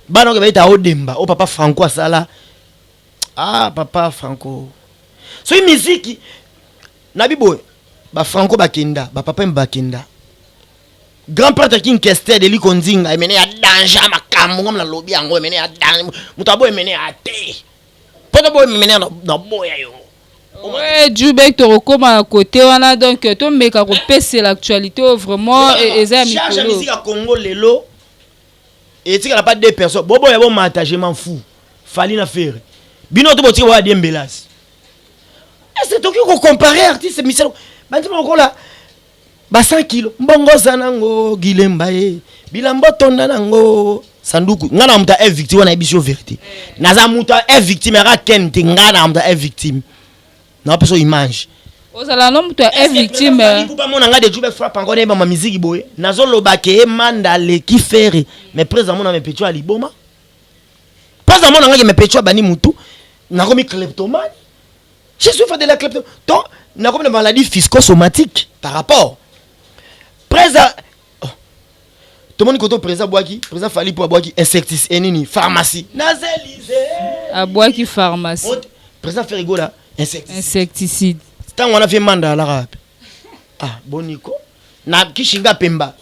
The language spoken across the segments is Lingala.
Bana oyo bayeta odemba o papa Franco asala. Ah papa Franco. Soki miziki na biboye ba Franco bakenda, ba papa bakenda. Grand prêtre King Kester de Liko Nzinga emene ya danger makambo ngam na lobi yango emene ya danger moto aboye emene ya te. Poto boye emene na boya yo. Ouais, Djubek tokokoma na côté wana donc tomeka kopesela actualité oyo vraiment eza ya mikolo. Charge musique ya Congo lelo etikala pas deux personnes boboya bomata je m'en fous Fally na Ferre bino to botika boya diembelas est-ce que tokoki kocompare artiste misala banzembo lokola ba 100 kilo mbongo oza nango gilemba ye bilamba otonda nango sanduku nga na moto ya f victime wana yebisi yo verité naza moto ya f victime yaka ken te nga na moto ya f victime napesa image ozala no moto ya f victime. Mona nga de jube frappe encore nayeba ma musique boye nazoloba ke ye manda aleki Ferre mais président mona mepecho ya liboma président mona nga ke mepecho abandi mutu nakomi kleptomane. Je souffre de la klepto donc nakomi na maladie physico-somatique par rapport président oh. Tomoni koto président abwaki président Fally mpo abwaki insecticide enini pharmacie nazelise abwaki pharmacie. Président Ferre Gola insecticide. Insecticide. Ntango wana vie manda alaka wapi? Ah boniko na kishinga pemba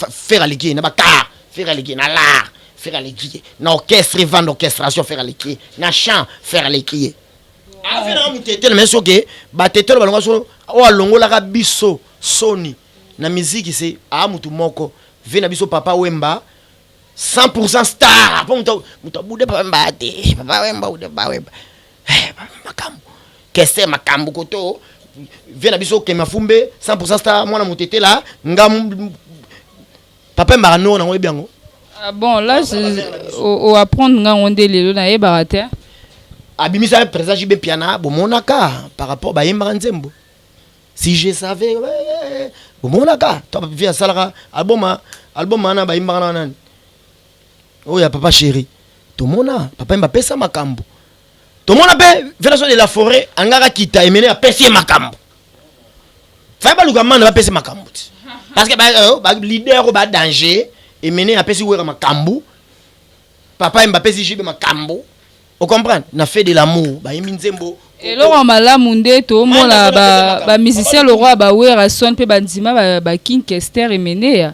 Ferre aleki ye na bakar, Ferre aleki ye na lar, Ferre aleki ye na orchestre vande orchestration, Ferre aleki ye na chant, Ferre aleki ye afe na motetele. Mais soki batetele balonga so oyo alongolaka biso soni na miziki se aa mutu moko ve na biso Papa Wemba 100% star po mutu abude Papa Wemba te Papa Wemba bude Papa Wemba makambo kese makambo koto ve na biso Kema Fumbe 100% star mwana motetela nga Papa Wemba noko nango oyebi yango. Ah bon, là o apprendre nga ngo nde lelo nayebaka te. Abimisa président JB Mpiana bomonaka par rapport bayembaka nzembo si je savais bomonaka to vi asalaka album album wana bayembaka na nani oyo ya Papa Chéri. Tomona Papa Wemba apesa makambo, tomona mpe Vénation de la forêt angaka kita emene apesi ye makambo. Fai baluka manda bapesi makambo ti parce que ba leader oyo ba danger emene apesi Wera makambo, Papa Wemba apesi JB makambo. Ocomprendre na fait de l'amour bayembi nzembo. Eloko ya malamu nde tomona bamusicien le roi bawera son mpe bandima ba King Kester Emeneya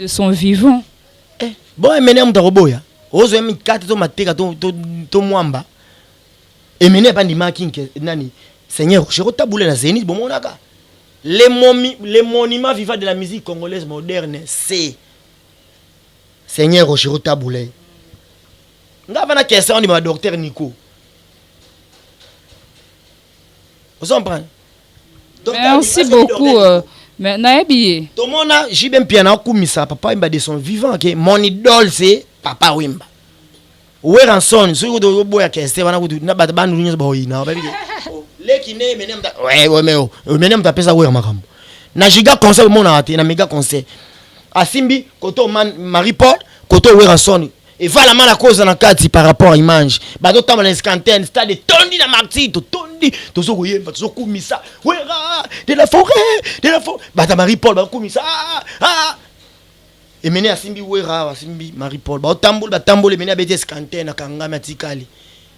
de son vivant. Eh, bon Emeneya moto akoboya ozwa mikate to mateka to mwamba Emeneya bandima King nani Seigneur Rochero Tabule na Zénith bomonaka les monuments vivants de la musique congolaise moderne, c'est Seigneur Rochero Tabule. Nga vana question ondima docteur Nico, ozo comprendre? Merci beaucoup mais nayebi ye. Tomona JB Mpiana akumisa Papa Wemba de son vivant ke mon idole c'est Papa Wemba. Werrason soki oboya kester wana kutu na bato bandu nyonso baoyina babi leki ne mene mene moto apesa Wera makambo na giga concert omonaka te na méga concert asimbi koto Marie Paul koto Werrason evalama na koza na kati par rapport à image bazotambola na escantene stade etondi na martyr totondi tozo koyemba tozokumisa Wera de la forêt de la forêt bato ya Marie Paul bakumisa ah, ah. Emene asimbi Wera asimbi Marie Paul baotambola batambola Emene abeti escantene akangami atikali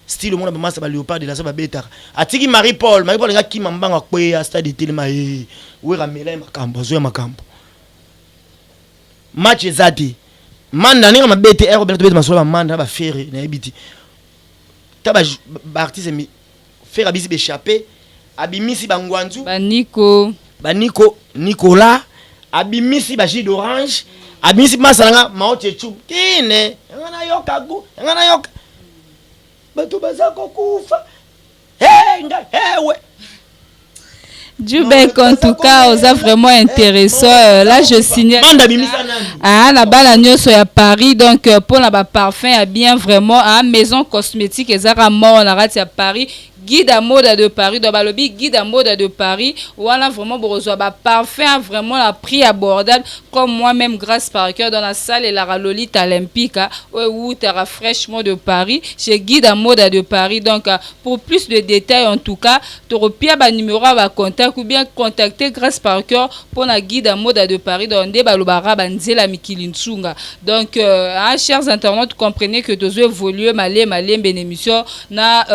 style omona bamasa ba Léopard de la sa babetaka atiki Marie Paul. Marie Paul alinga kima mbango akweya stade etelema e Wera amela ye makambo azoya makambo match eza te manda ndenge mabe te ere tobeta masolo bamanda na baFerre nayebi te ta baartiste Ferre abisi baéchappe abimisi bangwanzu. Baniko. Baniko Nicolas abimisi bajus d'orange abimisi masa nanga Mao Tse-tung kine yanga nayoka gu yanga nayoka bato baza kokufa hey, nga hey, Djubek, en tout cas, oza vraiment intéressant. Là, je signale. Manda bimisa nani? Ah, na bala nyonso ya Paris, donc pour na ba parfum ya bien vraiment, ah, maison cosmétique ezaka mort na kati ya Paris. Guide à Moda de Paris. Donc balobi Guide à Moda de Paris wana, vraiment bokozwa ba parfum vraiment na prix abordable, comme moi-même Grâce par cœur dans la salle elaka Lolita Olympique oyo ewutaka fraîchement de Paris chez Guide à Moda de Paris. Donc pour plus de détails, en tout cas tokopia banuméro ya bacontact ou bien contacter Grâce par cœur mpona Guide à Moda de Paris. Donc nde balobaka banzela mikili nsunga. Donc hein, chers internautes, comprenez que tozo évoluer malembe malembe na émission na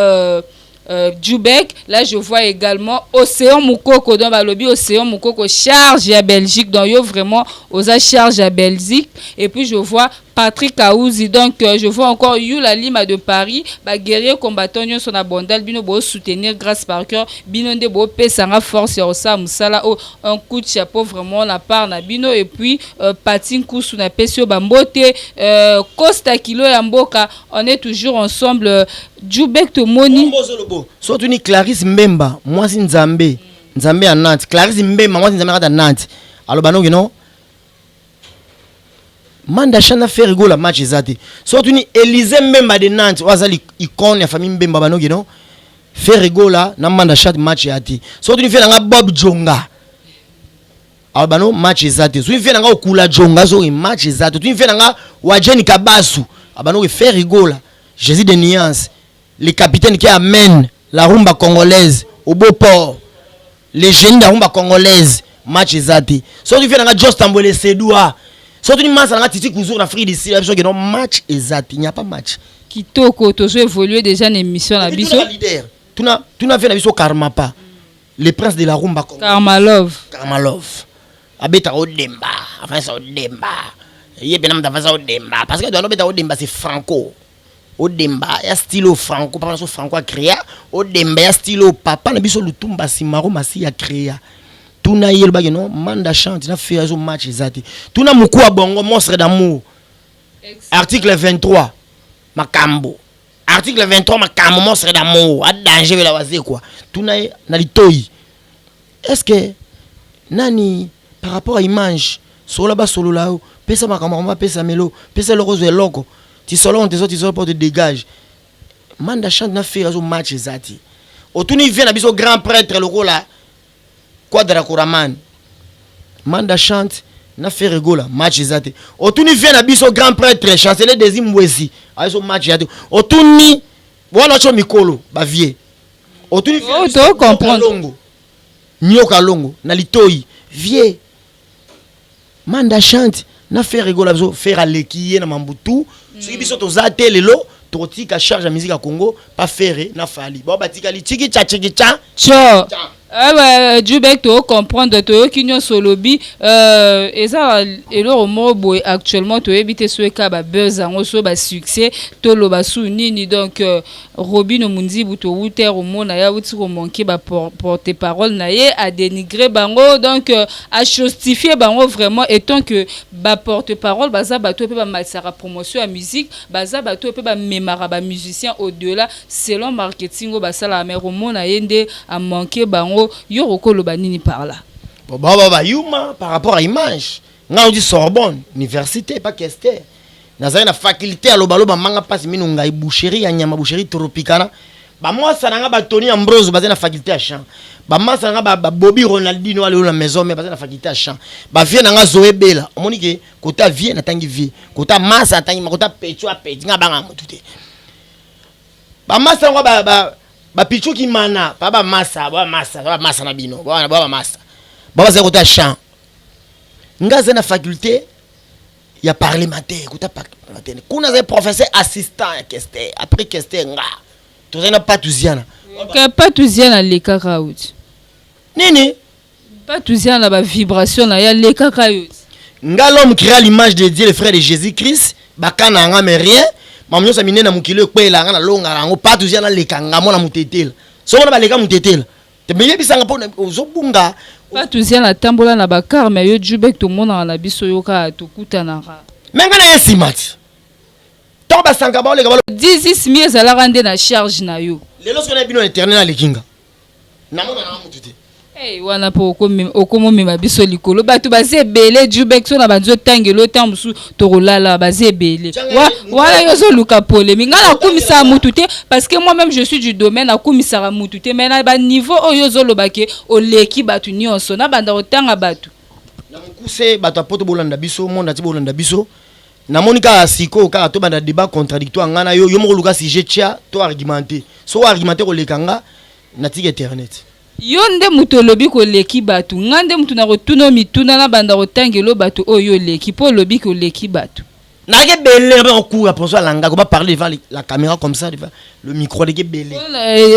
Djoubek. Là, je vois également Océan Moukoko. Donc, balobi Océan Moukoko, charge à Belgique. Donc, yo, vraiment, aux charge à Belgique. Et puis, je vois Patrick Aouzi. Donc, je vois encore Yula Lima de Paris. Ba guerrier combattant, nyonso na Bandal. Bino, bo soutenir Grâce par cœur. Bino, nde, bo pesanga force, ya musala. Oh, un coup de chapeau, vraiment, la part na bino. Et puis, Patin Koussou na Pesio Bambote. Costa Kilo Yamboka. On est toujours ensemble. Djoubek Tomoni. So tuni Clarisse Mbemba, mwasi Nzambe, Nzambe ya Nantes. Clarisse Mbemba, mwasi Nzambe kata Nantes, aloba noki no Manda Chante, Ferre Gola, match eza te. So tuni Élysée Mbemba de Nantes, oyo aza icône ya famille Mbemba, banoki no Ferre Gola na Manda Chante, match ya te. So tuni fe nanga Bob Jonga, aloba no match eza te. Soki fe nanga Okula Jonga, soki match eza te. Tuni fe nanga Wajeni Kabasu, abanoki Ferre Gola, Jésus de Nuance, le capitaine qui amène la rumba congolaise au beau port, le génie de la rumba congolaise, match eza te. Soki fe nanga Jos Tambwele Sedua, soki tuni masa nanga Titi Kuzur na Afrique du Sud, soki no match eza te, n'y a pas match. Kitoko, tozo évoluer déjà na émission na biso. Leader tuna fe na biso Karmapa, le prince de la rumba congolaise. Karma Love. Karma Love abetaka odemba, afanyisa odemba ye mpena moto afanyisa odemba, parce que dono obetaka odemba, c'est Franco. Odemba ya style Franco, papa na biso Franco acréa odemba ya style papa na biso Lutumba Simaro Masi acréa. Tuna ye, elobaki no Manda Chante na Ferre azo match eza te. Tuna moku ya bongo, monstre d'amour, article 23 makambo, article 23 makambo, monstre d'amour a danger wela wazekwa. Tuna ye na litoi, est ce que nani par rapport à image solola, basolola yo, pesa makambo yango, bapesa melo, pesa eloko, ozwa eloko tisolo te, so tisolo mpo te dégage. Manda Chante na Ferre azo match eza te. Otuni vie na biso grand prêtre lokola Quadra Koraman, Manda Chante na Ferre Gola, match eza te. Otuni vie na biso grand prêtre Chancelier Desi Mbwesi, azo match eza te. Otuni wana otyo mikolo bavie, otuni Oh, to comprendre. Longo nyoka longo na litoi, vie Manda Chante na Ferre Gola, biso Ferre aleki ye na mambutu. Soki biso toza te lelo, tokotika charge ya musique ya Congo pa Ferre na Fally, bao batikali tiki cha tiki cha. Tcho awa Jubek, tocomprendre, toyoki nyonso olobi. Eza eloko moko boye actuellement toyebi te so eka babuzz yango, so basuccès, toloba su nini. Donc Robino Mundibu, towuta komona ye awuti komanquer baporte parole na ye, adénigre bango, donc ajustifie bango vraiment, étant que baporte parole baza bato mpe bamalisaka promotion ya musique, baza bato mpe bamemaka bamusicien au-delà selon marketing oyo basalaka. Mais komona ye nde amanquer bango, yo kokoloba nini par là? Bon, bao bayuma par rapport à image. Nga odi Sorbonne université pa Kester, nazali na faculté ya lobaloba manga mpasi mino ngai, boucherie ya nyama, boucherie Tropicana. Bamwasa na nga batoni Ambrose baza na faculté ya chant, bamasa na nga babobi Ronaldino alelo na maison, mais baza na faculté ya chant. Bavie na nga Zoe Bela, omoni ke kota vie natangi vie, kota masa natangi, kota pecho apeti nga banga motu te. Bamasa yango bapichuki mana pa bamasa, bamasa bamasa na bino bwana, bamasa ba bazali kota chant. Nga azali na faculté ya parlementaire, kota parlementaire kuna azali professeur assistant ya Kester. Après Kester, nga tozali na Patuziana. Ke Patuziana alekaka auti. Nini? Patuziana na bavibration na ye alekaka yo. Nga l'homme créa l'image de Dieu, le frère de Jésus Christ, bakana yanga mais rien. Mamu nyonso ya minene na mokili ekweyela nga, nalongaka yango. Patuziana aleka nga mwana motetela, soki wana baleka motetela te, me yebisanga mpo ozobunga. Patuziana atambola na bacar, mais yo Jubek, tomonaka na biso yo kaka tokutanaka. Me nga na ye nsima ti ntango basanka baoleka balo. 10 mi ezalaka nde na charge na yo. Lelo soki na bino na internet, aleki nga, namona nanga motu te. Hey, wana mpo okomomema biso likolo. Bato baza ebele, Jubek. So na banzi otangela, otango mosusu tokolala. Baza ebele wana. Yo ozoluka polémique. Ngai nakumisaka mutu te, parce que moi même je suis du domaine. Nakumisaka mutu te, mais na baniveau oyo ozoloba ke oleki bato nyonso, nabanda kotanga bato. Na mokuse, bato ya Poto bolanda biso, monde ati bolanda biso. Namoni kaka sikoyo kaka tobanda débat contradictoire, ngai na yo. Yo moko luka sujet, tia to argumenter. Soki argumenter koleka nga, natika internet. Yo nde moto olobi koleki bato. Nga nde moto na kotuna mituna, na banda kotangela bato oyo oleki, mpo olobi koleki bato. Nayaki ebele mpe okura ponso alanga ko parler devant la caméra comme ça, devant le micro, aleki ebele.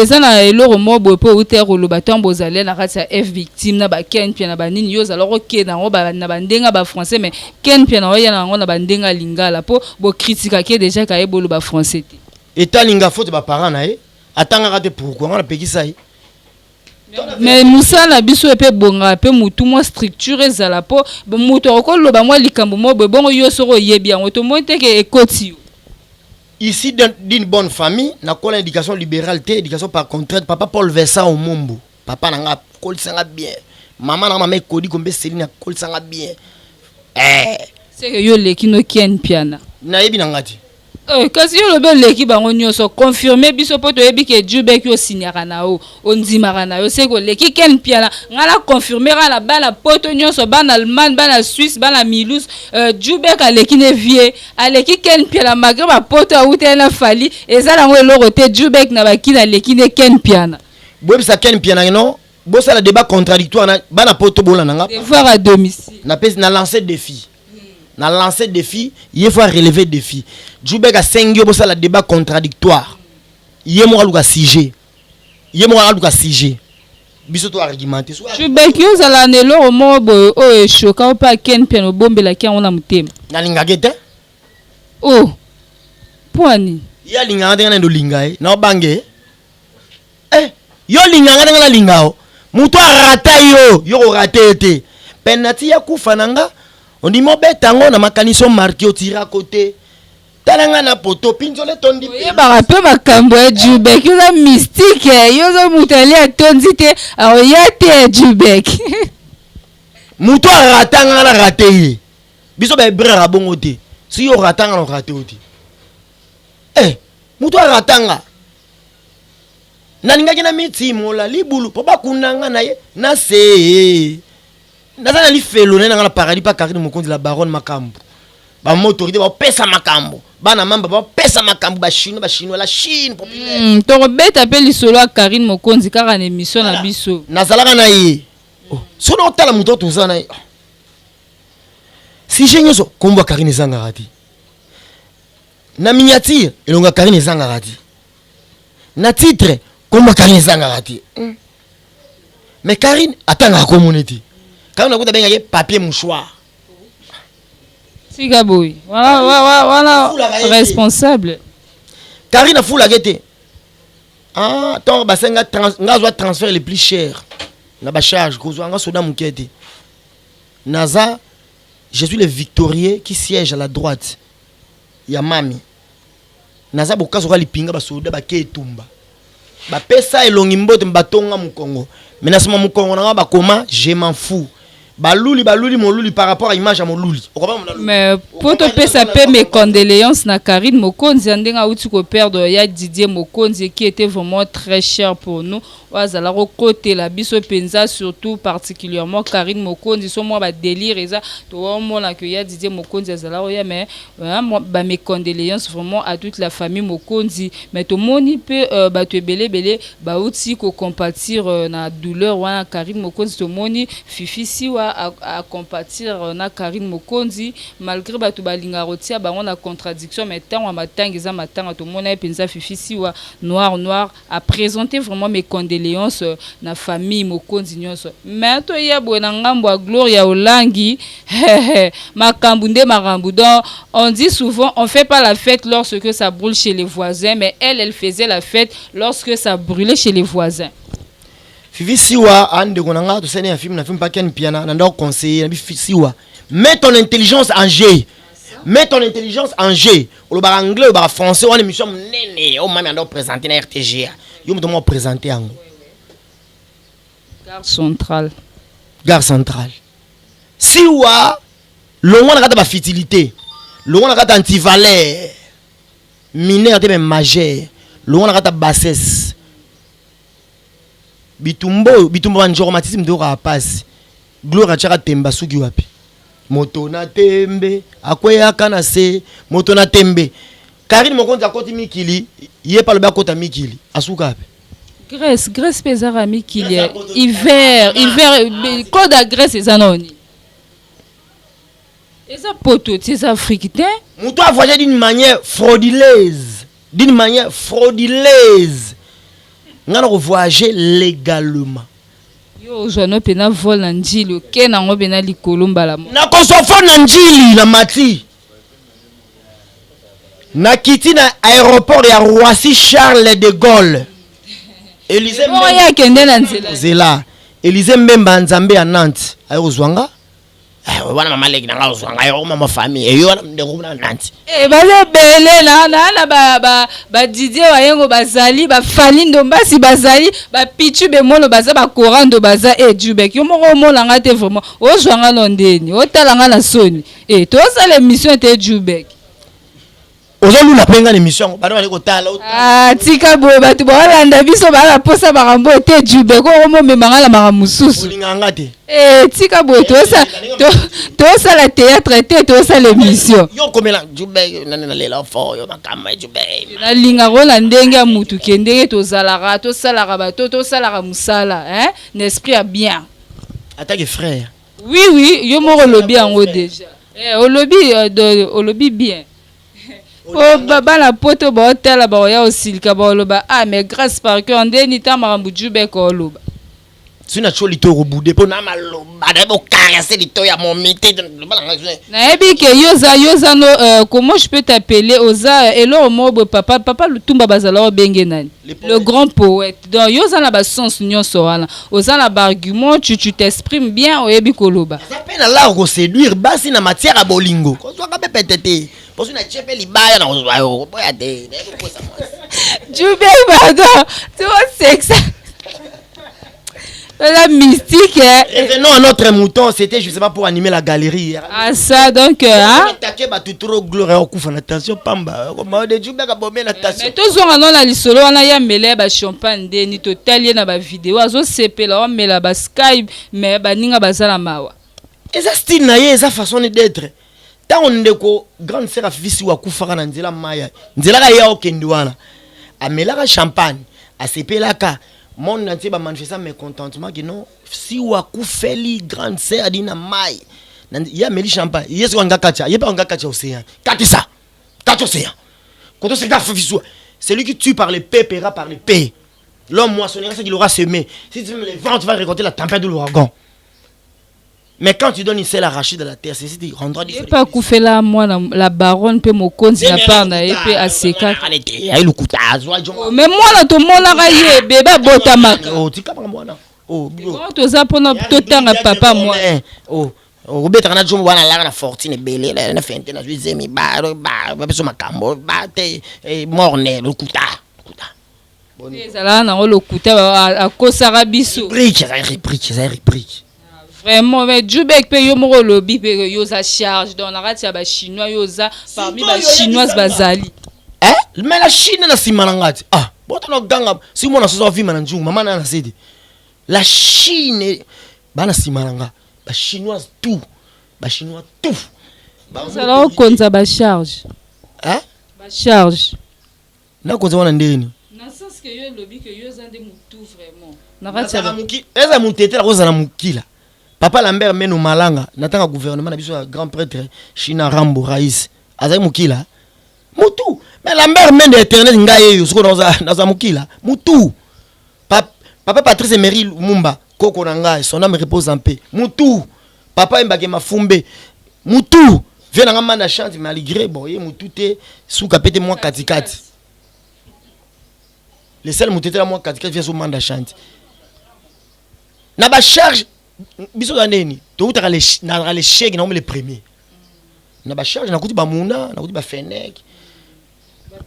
Eza na eloko moko boye mpo outi koloba ntango bozali na kati ya F Victime na baken pia na banini. Yo ozala kokende yango na bandenge ya bafrançais, mais Ken pia na oya na yango na bandenge ya lingala, mpo bokritikaki déjà kaye boloba français te. Etalinga faute baparent na ye, atangaka te. Pourquoi nga napekisa ye? Mais mosala na biso mpe ebongaka mpe motu mwa structure ezala, mpo moto akokoloba mwa likambo moko boye bongo. Yo soki oyebi yango, tomoni teke ekoti yo. Ici d'une bonne famille, nakola éducation libérale te, éducation par contrainte. Papa Paul Vincent Omombo, papa na nga, akolisanga bien. Mama na nga, mama Ekodi Kombe Celine, akolisanga bien, eh. Seke yo oleki no Ken Piana? Nayebi na nga te. Kasi yo olobi oleki bango nyonso. Confirme biso, mpo toyebi ke Jubek osignaka na yo, ondimaka na yo. Seke oleki Ken Piana. Ngai na confirme kaka na bana Poto nyonso, bana Allemagne, bana Suisse, bana Mulhouse, Jubek aleki ne vie, aleki Ken Piana. Malgré bapoto awuteli na Fally, eza nango eloko te. Jubek na bakini aleki ne Ken Piana. Boyebisa Ken Piana no bosala débat contradictoire na bana Poto, bolanda nga. Devoir à domicile. Napesi na lancer défi, na lancer défi. Ye faut relever défi. Jubek asengi yo bosala débat contradictoire. Ye moko aluka sujet, ye moko aluka sujet, biso to argumenter. Jubek, yo ozala na eloko moko boye oyo eshoka mpe Ken Piana, obombelaki yango na motema? Nalingaki te. Oh, mpo ani? Ye alingaka te, nga nde olinga ye, naobange eh, yo olinganga ndenge nalinga o. Moto arata yo, yo korate ye te. Penati ya kufa na nga, ondimi obeta yango na makanisi, omarke otirako te. Tala nga na Poto, pinzolo etondi. Oyebaka mpe makambo ya Jubek. Yo oza mystique, yo oza moto ali atondi te, aoya te ya Jubek. Moto arata nga, na rate ye. Biso bahebreu bongo te. Soki yo orata nga, na orate yo te. Eh, moto arata nga, nalingaki na mitimola libulu mpo bakunda nga na ye na se. Naza na lifelo naye nanga na paradis mpa Karine Mokonzi la baronne. Makambo bama autorité baopesa makambo, bana mamba baopesa makambo, bachinois, bachinois, la Chine populaire. Tokobeta mpe lisolo ya Karine Mokonzi kaka na émission na biso. Nazalaka na ye. Oh, soki naotala moto oyo toza na ye, oh. Sujet nyonso kombo ya Karine ezangaka te. Na miniature, elongo ya Karine ezangaka te. Na titre, kombo ya Karine ezangaka te. Mais Karine atangaka komona te. Karine akuta abengaki papier mouchoir. Tika boye wana, wana responsable. Karine afulaka te. Ah, ntango basenga nga azwa transfert le plus cher na bacharge, kozwa nga soda moke te. Naza, je suis le victorieux qui siège à la droite ya mami. Naza bokasi oka lipinga. Basoda bake etumba, bapesa elongi mbote, batonga mokongo, mais na nsima mokongo na nga bakoma je m'en fous. Baluli, baluli moluli par rapport à image ya moluli. Mais po topesa mpe mes condoléances na Karine Mokonzi ya ndenge awuti koperdre ya Didier Mokonzi, qui était vraiment très cher pour nous, oyo azala kokotela biso mpenza, surtout particulièrement Karine Mokonzi. So mwa badélire eza, toomona ke ya Didier Mokonzi azala oya. Mais ba mes condoléances vraiment à toute la famille Mokonzi. Mais tomoni mpe bato ebele ebele bauti kocompatir na douleur wana Karine Mokonzi. Tomoni Fifi Siwa acompatir na Karine Mokonzi, malgré bato balingaka kotia bango na contradiction. Mais ntango ya matanga eza matanga. Tomona ye mpenza Fifi Siwa noir noir a présenté vraiment mes condoléances na famille Mokonzi nyonso. Mais toya boye na ngambo ya Gloria Olangi, makambo nde makambo. Donc on dit souvent, on fait pas la fête lorsque ça brûle chez les voisins, mais elle, elle faisait la fête lorsque ça brûlait chez les voisins. Fifi Siwa andeko na nga, tosali ya film na film pa Ken Piana. Na ndako conseiller na bi Siwa: mets ton intelligence en jeu, mets ton intelligence en jeu. Olobaka anglais, olobaka français. Wana émission monene oyo mami anda oprésente na RTGA, yo moto moko oprésente yango. Gare Centrale. Gare Centrale. Siwa, longwa na kati ya bafutilité, longwa na kati ya antivaleur, mineur te mais majeur, longwa na kati ya bassesse. Bitumba oyo, bitumba banjoko matisi moto oyokaka pasi. Gloire atiaka tembe, asuki wapi? Moto na tembe akweyaka na se. Moto na tembe. Karine Mokonzi akoti mikili, ye mpe alobi akota mikili, asuka wapi? Grèce, Grèce mpe ezaka mikili ya hiver. Hiver, code ya Grèce eza nao nini? Eza poto ti, eza Afrique te. Moto a voyagé d'une manière frauduleuse, d'une manière frauduleuse. Nga na kovoyager légalement. Yo ozwa no mpena vol na Njili, oke nango mpena likolo mbala moko. Nakozwa vol na Njili, na mati, nakiti na aéroport ya Roissy Charles de Gaulle. Élysée. Bongo ye akende na nzela. Nzela Élysée Mbemba, Nzambe ya Nantes aye kozwa nga. Eh, wana mama leki na nga ozwa ngai, o mama famille eyo wana, ndeko kuna Nantes. Eh, baza ebele na badidier Wayengo, bazali bafali Ndombasi, bazali bapichu bemono, baza bakorando, baza e Jubek. Yo moko omonanga te, vraiment ozwanga no ndeni, otalanga na soni. E tozosala émission te, Jubek. Ozolula mpe nga na émission yango, bana bali kotala. Ah, tika boye, bato baolanda biso baa na posa makambo oyo te. Jubek, oyo omomemanga na makambo mosusu. Olingaka nga te. Eh, tika boye, tosala théâtre te, tosala émission. Yo okomela Jubek nani? Nalela fo yo makambo ya Jubek. Nalingaka na ndenge ya mutu ke ndenge tozalaka, tosalaka bato, tosalaka mosala, hein? Na esprit ya bien. Atake frère. Oui, yo moko olobi yango déjà. Eh, olobi olobi bien po bana poto baotala, baoya osilika, baoloba: "Ah, mais Grâce par cœur ndeni ta makambo Jubek oloba." Soki na tio lito okobude mpo na maloba na bokarese lito ya momi te, loba na ngai. Nayebi ke yo oza no comment je peux t'appeler? Oza eloko moko boye, papa Lutumba bazala obenge nani? Le grand poète. Donc yo oza na basens nyonso wana, oza na baargument, tu t'exprimes bien, oyebi koloba. Aza mpe na l'art koséduire basi na matière ya bolingo, kozwaka mpe pete te, mpo soki natie mpe libaya na kozwa yo, koboya te, nayebi kokosa mwasi. Jube, pardon, tosexa la mystique, hein. Revenons à notre mouton, c'était justement pour animer la galerie. Ah ça, donc hein? Attaqué bato trop, gloire okufa na tension pamba. De Jube kabome na tension. Mais tozonga no na lisolo wana ya mela ya bachampagne. Ndeni totali ye na bavideo, azosepela, omela basky, mais baninga baza na mawa. Eza style na ye, eza façon d'être. Ntango ndeko grande sœur afisi akufaka na nzela maya, nzela ka ye akokende wana, amelaka champagne, asepelaka. Monde entier bamanifesta mécontentement ke non, si wakufeli grande sœur adi na mai, ye ameli champagne. Ye soki anga kati, ye mpe anga kati ya océan, katisa kati océan koto seka afifiswa. Celui qui tue par l'épée paiera par l'épée. L'homme moissonnera ce qu'il aura semé. Si tu sèmes le vent, tu vas récolter la tempête de l'ouragan. Mais quand tu donnes une sel arrachée de la terre, c'est ce qui rendra Ye mpe akufela mwana la baronne mpe mokonzi na part na ye mpe asekaka. Aye lokuta, azwa jongo. Mais mwana tomonaka ye bebe abotamaka. Oh, tika makambo wana. Oh, bio. Bon, toza mpona totanga papa mwana. Oh, obetaka na jombo wana, alaka na fortune ebele na fente, nazwi zemi bapeso makambo ba te morne, lokuta, lokuta. Ezalaka nango lokuta, akosaka biso. Rubrique eza rubrique, eza rubrique. Vraiment, mais Jubek mpe yo moko olobi mpe yo oza charge, donc na kati ya bachinois, yo oza parmi bachinoise bazali. Eh? Mais la Chine na nsima na nga ti, ah, botana ganga si mwana soso avima na nzungu mama na na sedi. La Chine bana nsima na nga, bachinoise tout, bachinois tout. Ozala okonza bacharge. Hein? Bacharge. Nakonza wana ndeni? Na sens ke yo olobi ke yo oza nde motu vraiment na kati ya Eza motu ete kozala mokila. Papa Lambert Meno Malanga na ntango ya gouvernement na biso ya grand prêtre China Rambo Rais azali mokila mutu. Mais Lambert Mende internet, ngai eyo sikoyo naza mokila mutu. Papa Patrice Emery Lumumba, koko na ngai, son âme repose en paix, mutu. Papa Embake Mafumbe, mutu. Vie na nga manda chante malgré bon ye mutu te, suka pe te, mwa katikati. Le seul mutu etela mwa katikati vie so manda chante na bacharge. Biso toza ndeni, toutaka nazalaka l'échec, nakomi le premier na bacharge, nakuti bamuna, nakuti bafenek.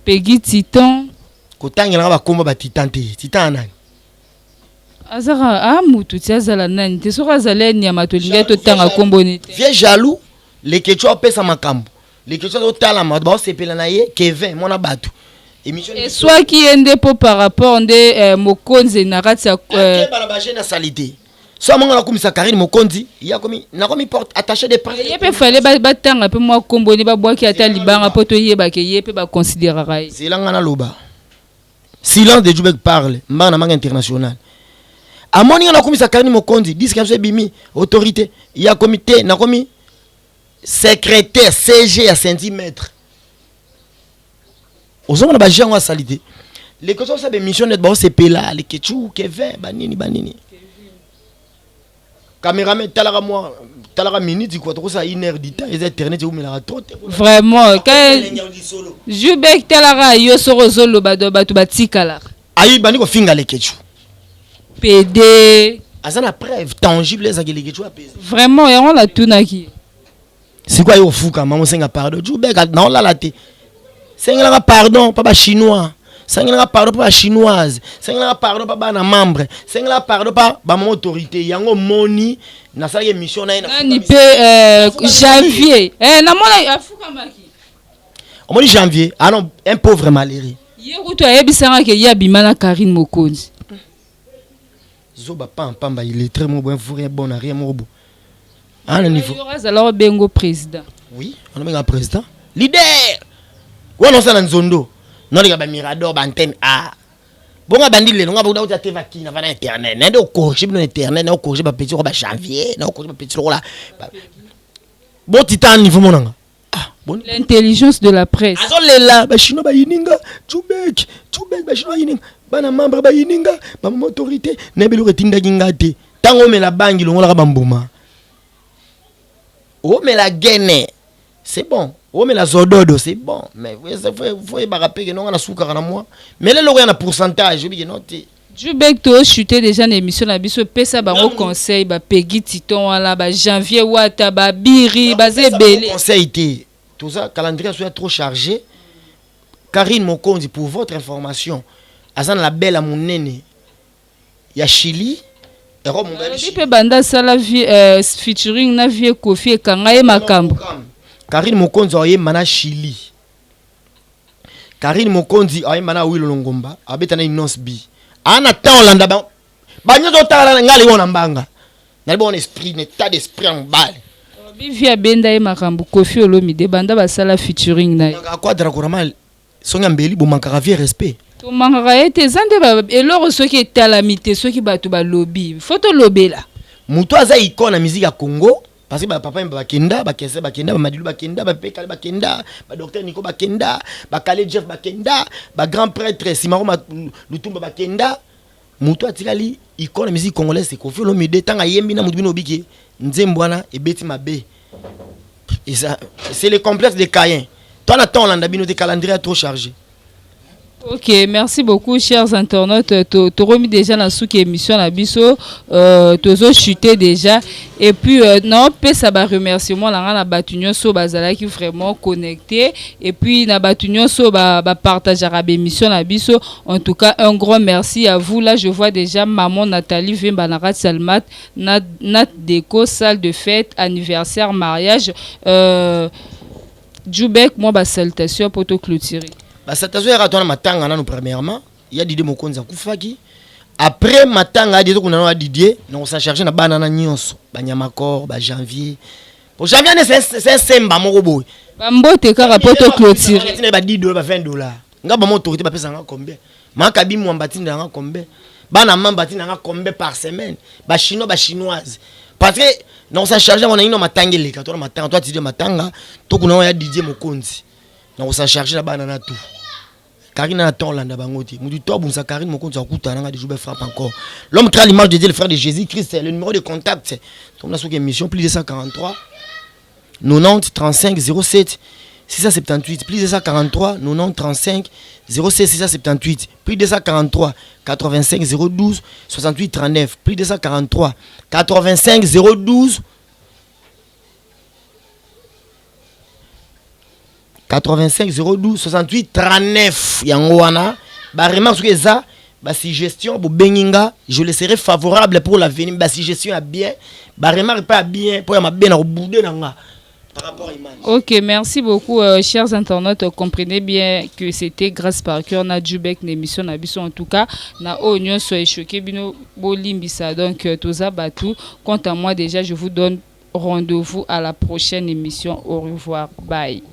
Peggy Titan. Kotangelanga bakombo batitan te. Titan ya nani? Azaka a mutu ti azala nani te, soki azali ya nyama tolingai totanga nkombo ni te. Vieux jaloux Leketchou apesa makambo. Leketchou azotalama, bato baosepela na ye. Kevin mwana bato, émission. Eswaki ye nde mpo par rapport nde mokonzi na kati ya akeba na bajeune ya salité. So amonga nakumisa Karine Mokonzi, ye akomi nakomi porte attaché de presse. Ye mpe fale batanga mpe mwa nkombo ni, babwaki ata libanga mpo toyebake ye mpe baconsidéraka ye. Zelanga naloba. Silence de Jubek parle mbanga na manga international. Amoni nga nakumisa Karine Mokonzi, disque ya biso ebimi, autorité ye akomi te, nakomi secrétaire CG ya centimètre. Ozomona baje yango asali te. Leketchou osala baémission net, baosepela Leketchou, Kevin, banini banini. Cameraman, talaka mwa, talaka minute quoi. Tokosala une heure du temps, eza internet, eumelaka trop te. Vraiment Jubek, talaka yo soki ozoloba do bato batikalaka. Ayi bandi kofinga Leketchou. Pede. Aza na preuve tangible ezalaki Leketchou apesa. Vraiment, yango natunaki. Sikoyo ayi kofukama, mosenga pardon. Jubek naolala te, sengelaka pardon mpa bachinois, sengelaka pardon mpa bachinoise, sengelaka pardon mpa bana membre, sengelaka pardon mpa bamama autorité. Yango moni nasalaki émission na ye. Nani mpe Janvier, namona afukamaki. Omoni Janvier, ah non, un pauvre malheureux. Ye kutu ayebisanga ke ye abima na Karine Mokonzi. Zoba pampamba, illettré moko boye, un bon na rien moko bo ana niveau. Yo azala obengo président. Oui, on abenga président leader wana osala nzondo, noleka bamirador, baantenne a bongo abandi lelo. Nga bakuta te vakina vana internet, nayende ocorrige bino na internet, na ocorrige bapetits lokola bajanvier, na ocorrige bapetits lokola botita niveau monanga. Ah boni. L'intelligence de la presse. Azolela bachinois bayininga Jubek, Jubek, bachinois bayininga, bana membre bayininga, bamama autorité. Nayebi eloko etindaki nga te. Ntango omela bangi, longolaka bambuma. Omela gene, c'est bon, omela zododo, c'est bon, mais faut yebaka mpe ke nonga nasukaka na mwa mais leloko ya na pourcentage obike no te. Jubek, tochute déjà na émission na biso. Pesa bango conseil, bapegi titon wana, bajanvier wata, babiri baza ebele. Conseil te, toza calendrier so ya trop chargé. Karine Mokonzi, pour votre information, aza na label ya monene ya Chili, Europe. Alobi mpe banda asala featuring na vieux Kofi, ekanga ye makambo. Karine Mokonzi ayemba na Chili. Karine Mokonzi ayemba na Wilo Longomba, abeta na Innoss'B. Ana temps olanda banyonso otala ngai alingo na mbanga nali bongo na esprit, na état d'esprit ya mobali. Alobi vieux abenda ye makambo, Kofi Olomide, banda basala featuring na ye. Akwadra korama songi ya mbeli, bomankaka vieux respect. Tomankaka ye te, eza nde eloko soki etalami te, soki bato balobi, fo tolobela. Moto aza icône na musique ya Congo, parce que bapapa yemba bakenda, bakese bakenda, bamadilu bakenda, bapekale bakenda, badocteur Nico bakenda, bakale Jeff bakenda, bagrand prêtre Simaro Lutumba bakenda. Moto atikali icône na musique congolaise, c'est Kofi Olomide. Ntango ayembi na moto, bino obiki nzembo wana ebeti mabe. Eza, c'est le complexe de Caïn. To na temps olanda bino te, calendrier trop chargé. Ok, merci beaucoup, chers internautes. Tokomi déjà na suki émission na biso, tozo chuter déjà. Et puis non, pesa ba remerciement na nga na batu nyonso bazalaki vraiment connecté et puis na batu nyonso ba ba partageaka ba émission na biso. En tout cas, un grand merci à vous. Là, je vois déjà maman Nathalie Vemba na Salmat, Nat, Nat Déco, salle de fête, anniversaire, mariage. Jubek, moi ba salutation pour te clôturer. Basalutation yaka to na matanga nanu. Premièrement ya Didier Mokonzi akufaki. Après matanga ya Didier, tokunda nano ya Didier, na kosa charge na bana na nyonso, banyamakor, bajanvier, po janvier ane c'est semba moko boye. Bambote kaka po to clôturer. Tina ba 10 $, ba 20 $. Nga bama autorité bapesanga combien? Makabi mwamba atindanga combien? Bana mamba atindanga combien par semaine? Bachinois, bachinoise, parce que na kosa charge yango na ino matanga eleka to na matanga to atidie matanga, tokuna yango ya Didier Mokonzi, na kosa charge na bana na tout. Karine na temps olanda bango te. Mutu to abungisa Karine Mokonzi akutana nanga de Joubert frappe encore. L'homme crée l'image de Dieu, le frère de Jésus Christ, le numéro de contact tomona soki émission: plus 243 90 35 07 678, plus 243 90 35 07 678, plus 243 85 012 68 39, plus 243 85 012 85 012 68 39. Yango wana baremarque soki eza. Basuggestion bobengi nga, je le serai favorable pour l'avenir. Basuggestion ya bien, baremarque mpe ya bien, mpo ya mabe na kobude na nga par rapport à image. Ok, merci beaucoup, chers internautes. Comprenez bien que c'était Grâce par cœur na Djubek, na émission na biso. En tout cas, na oyo nyonso echoqué bino, bolimbisa. Donc, toza batu. Quant à moi, déjà, je vous donne rendez-vous à la prochaine émission. Au revoir. Bye.